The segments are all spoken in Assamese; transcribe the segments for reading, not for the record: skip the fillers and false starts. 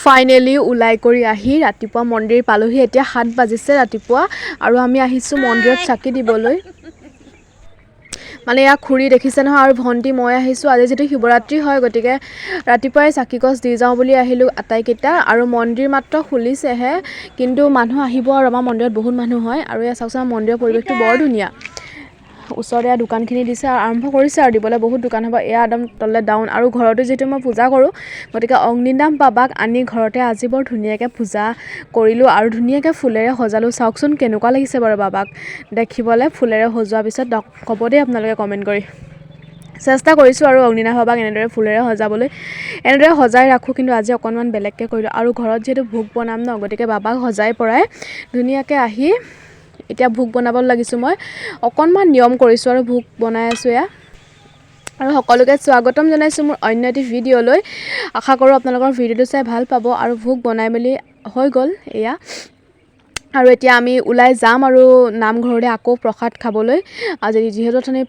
ফাইনেলি ওলাই কৰি আহি ৰাতিপুৱা মন্দিৰ পালোহি। এতিয়া 7 বাজিছে ৰাতিপুৱা আৰু আমি আহিছোঁ মন্দিৰত চাকি দিবলৈ। মানে ইয়াক খুৰী দেখিছে নহয় আৰু ভণ্টি মই আহিছোঁ। আজি যিহেতু শিৱৰাত্ৰি হয়, গতিকে ৰাতিপুৱাই চাকি গছ দি যাওঁ বুলি আহিলোঁ আটাইকেইটা। আৰু মন্দিৰ মাত্ৰ খুলিছেহে, কিন্তু মানুহ আহিব আৰু আমাৰ মন্দিৰত বহুত মানুহ হয়। আৰু এয়া চাওকচোন, আমাৰ মন্দিৰৰ পৰিৱেশটো বৰ ধুনীয়া। ওচৰতে এয়া দোকানখিনি দিছে আৰু আৰম্ভ কৰিছে আৰু দিবলৈ, বহুত দোকান হ'ব। এয়া একদম তললৈ ডাউন। আৰু ঘৰতো যিহেতু মই পূজা কৰোঁ, গতিকে অগ্নিনাভ বাবাক আনি ঘৰতে আজি বৰ ধুনীয়াকৈ পূজা কৰিলোঁ আৰু ধুনীয়াকৈ ফুলেৰে সজালোঁ। চাওকচোন কেনেকুৱা লাগিছে বাৰু বাবাক দেখিবলৈ ফুলেৰে সজোৱাৰ পিছত, ক'ব দেই আপোনালোকে কমেণ্ট কৰি। চেষ্টা কৰিছোঁ আৰু অগ্নিনাভ বাবাক এনেদৰে ফুলেৰে সজাবলৈ, এনেদৰে সজাই ৰাখোঁ, কিন্তু আজি অকণমান বেলেগকৈ কৰিলোঁ। আৰু ঘৰত যিহেতু ভোগ বনাম ন, গতিকে বাবাক সজাই পৰাই ধুনীয়াকৈ আহি এতিয়া ভোগ বনাব লাগিছোঁ। মই অকণমান নিয়ম কৰিছোঁ আৰু ভোগ বনাই আছোঁ এয়া। আৰু সকলোকে স্বাগতম জনাইছোঁ মোৰ অন্য এটি ভিডিঅ'লৈ। আশা কৰোঁ আপোনালোকৰ ভিডিঅ'টো চাই ভাল পাব। আৰু ভোগ বনাই মেলি হৈ গ'ল এয়া। আৰু এতিয়া আমি ওলাই যাম আৰু নামঘৰলৈ আকৌ প্ৰসাদ খাবলৈ। আজি যিহেতু অথনি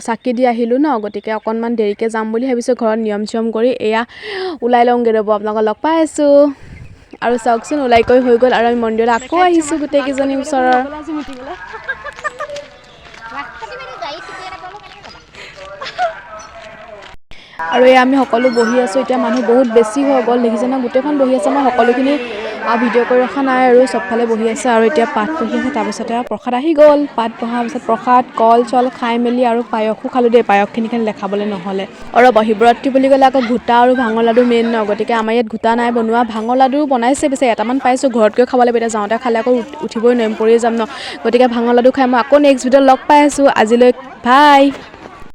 চাকি দি আহিলোঁ ন, গতিকে অকণমান দেৰিকৈ যাম বুলি ভাবিছোঁ, ঘৰত নিয়ম চিয়ম কৰি এয়া ওলাই লওঁগৈ। ৰ'ব, আপোনালোকক লগ পাই আছোঁ। আৰু চাওকচোন, ওলাই কৰি হৈ গ'ল আৰু আমি মন্দিৰলৈ আকৌ আহিছোঁ গোটেইকেইজনী ওচৰৰ। আৰু এয়া আমি সকলো বহি আছোঁ। এতিয়া মানুহ বহুত বেছি হৈ গ'ল, দেখিছে ন, গোটেইখন বহি আছে। মই সকলোখিনি ভিডিঅ' কৰি ৰখা নাই আৰু চবফালে বহি আছে। আৰু এতিয়া পাঠ পঢ়ি আছে, তাৰপিছতে আৰু প্ৰসাদ আহি গ'ল। পাঠ পঢ়াৰ পিছত প্ৰসাদ কল চল খাই মেলি আৰু পায়সো খালোঁ দেই, পায়সখিনি খালি দেখাবলৈ নহ'লে। আৰু ৰ'ব, শিৱৰাত্ৰি বুলি ক'লে আকৌ ঘোটা আৰু ভাঙৰ লাডু মেইন ন, গতিকে আমাৰ ইয়াত ঘোটা নাই বনোৱা, ভাঙৰ লাডু বনাইছে পিছে এটামান পাইছোঁ, ঘৰত গৈ খাব লাগিব। এতিয়া যাওঁতে খালে আকৌ উঠিবই নোৱাৰিম, পৰিয়ে যাম ন, গতিকে ভাঙৰ লাডু খাই মই আকৌ নেক্সট ভিডিঅ'ত লগ পাই আছোঁ। আজিলৈ বাই।